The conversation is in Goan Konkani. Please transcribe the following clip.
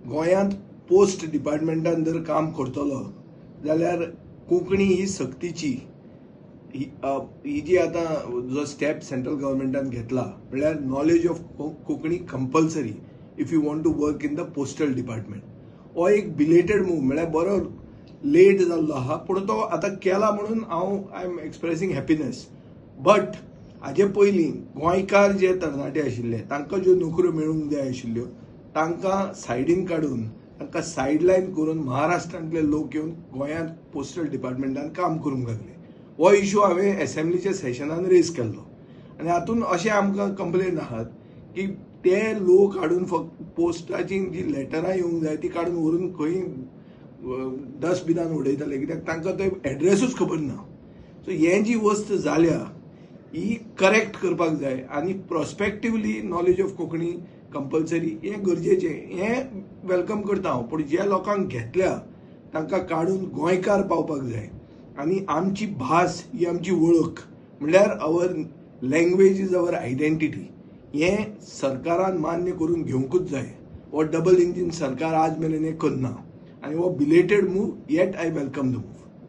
गोंयांत पोस्ट डिपार्टमेंटान जर काम करतलो जाल्यार कोंकणी ही सक्तीची. ही जी आतां जो स्टेप सेंट्रल गव्हर्मेंटान घेतला म्हणल्यार knowledge of Konkani compulsory if you want to work in the postal department, हो एक बिलेटेड मूव, म्हळ्यार बरो लेट जाल्लो आहा, पूण तो आतां केला म्हणून हांव I am expressing happiness. But हाजे पयलीं गोंयकार जे तरणाटे आशिल्ले तांकां ज्यो नोकऱ्यो मेळूंक जाय आशिल्ल्यो तांकां सायडीन काडून, तांकां सायडलायन करून महाराष्ट्रांतले लोक येवन गोंयांत पोस्टल डिपार्टमेंटान काम करूंक लागले. हो इशू हांवें एसेंब्लीच्या सेशनान रेज केल्लो आनी हातूंत अशें आमकां कंप्लेन आहात की ते लोक हाडून फक्त पोस्टाची जी लेटरां येवंक जाय ती काडून व्हरून खंय डस्टबिनान उडयताले, कित्याक तांकां तो एड्रेसूच खबर ना. सो हे जी वस्त जाल्या ही करेक्ट करपाक जाय आनी prospectively knowledge of Konkani compulsory हें गरजेचें, हें welcome करता हांव. पूण ज्या लोकांक घेतल्या तांकां काडून गोंयकार पावपाक जाय आनी आमची भास ही आमची वळख, म्हणल्यार our language is our identity, हें सरकारान मान्य करून घेवंकूच जाय. हो डबल इंजीन सरकार आज मेरेन हें करना आनी हो belated move, yet I welcome the move.